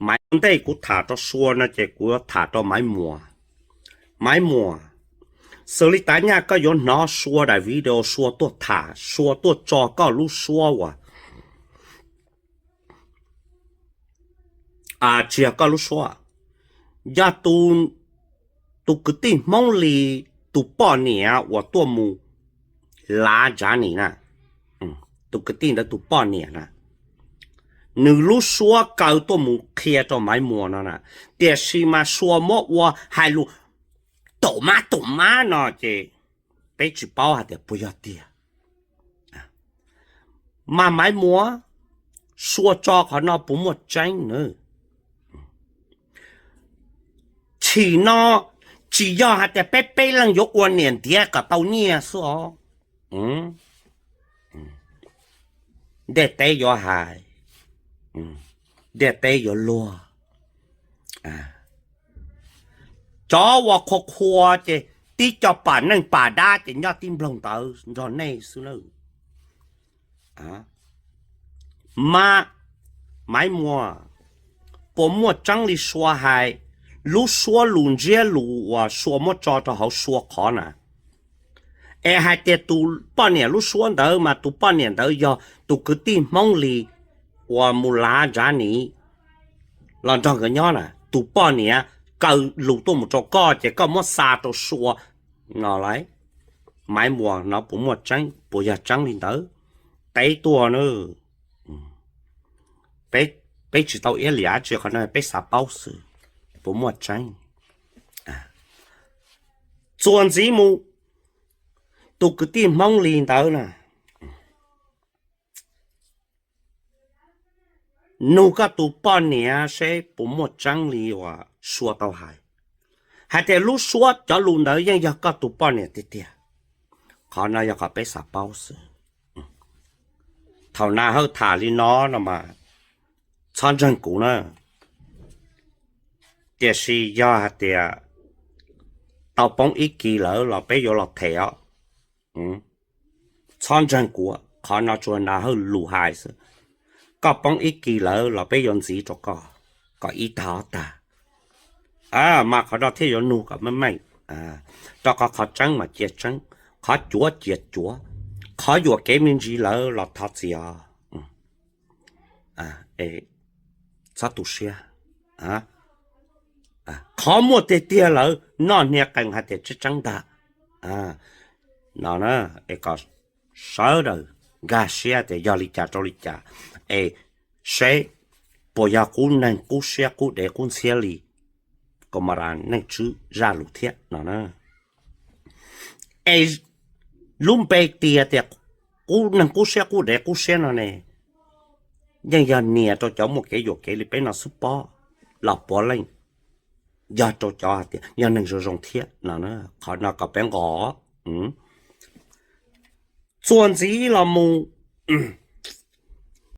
Maiv, ntej kuv tham rau Sua no ces kuv yuav tham rau Maiv Muas. Maiv Muas, xws li tav nyaj koj yuav hnov Sua daim video Sua tuaj tham, Sua tuaj tso koj lub suab uas, tsis yog koj lub suab, yog tus kwv tij Hmoob Lis tus poj niam uas tuaj mus lav Ntsab Nis na, tus kwv tij ntawd tus poj niam na, nws lub suab kaw tuaj mus qhia rau Maiv Muas no na, tiam sis mas Sua muab ua hais lus tom mab tom mab no ces peb tsis paub hais tias puas yog tiag. Mas Maiv Muas, Sua tso qhov no puas muaj tseeb na? Chim no tsis yog hais tias peb peb leeg yuav ua niam ntiav kom tau nyiaj xwb os. Ntiaj teb yuav hais, ntiaj teb yuav luag. Cov uas qhuas qhuas ces tib co pam neej pam dab ces nyob tib nploog ntawd nrog nej xwb na. Mas Maiv Muas, puas muaj tseeb li Sua hais, lub suab lus ntsiab lus uas Sua muab tso rau hauv Sua qhov na? Es hais tias tus poj niam lub suab ntawd mas tus poj niam ntawd yog tus kwv tij Hmoob Lis uas mus lav Ntsab Nis los nrog nkawd nyob na, tus poj niam kaw lus tuaj mus rau koj ces koj muab xa rau Sua no lauj. Maiv Muas, no puas muaj tseeb, puas yog tseeb li ntawd? Teb tuaj na. Peb tsis tau iab liam dab tsi, qhov no peb xav paub xwb, puas muaj tseeb? Txuas ntxiv mus, tus kwv tij Hmoob Lis ntawd na, nug koj tus poj niam seb puas muaj tseeb li uas Sua tau hais, hais tias lub suab cov lus ntawd yeej yog koj tus poj niam tiag tiag. Qhov no yog qhov peb xav paub xwb. Thaum Na Hawj tham li no no mas txhob ntseeg kuv na. Tiam sis yog hais tias tau poob ib kis lawm los peb yuav los them os. Txhob ntseeg kuv, qhov no tsuas Na Hawj lus hais xwb. Koj poob ib kis lawm los peb yuav ntxiv rau koj kom ib tag ob tag. Mas qhov no thiaj yuav nug kom meej meej, rau qhov qhov tseeb mas cia tseeb, qhov cuav cia cuav, qhov yuam kev me ntsis lawm los thov txim os. Txhob tu siab. Qhov muaj tiag tiag lawm noj hnia qees hais tias tseeb tseeb ntag. No es kom sawv daws nkag siab tias yog li cas rau li cas, es seb puas yog qub neeg qub siab qub dev qub ntxhiab li Kom Mas Ras Neej Tswb zaj lus thiab no. Es lub npe tias tias qub neeg qub siab qub dev qub siab no ne, yeej yog nias rau cov muaj kev yuam kev li peb no xwb pob, los puav leej yog rau cov hais tias yog neeg zoo zoo thiab no. Qhov no kom peb nqos. Txuas ntxiv los mus,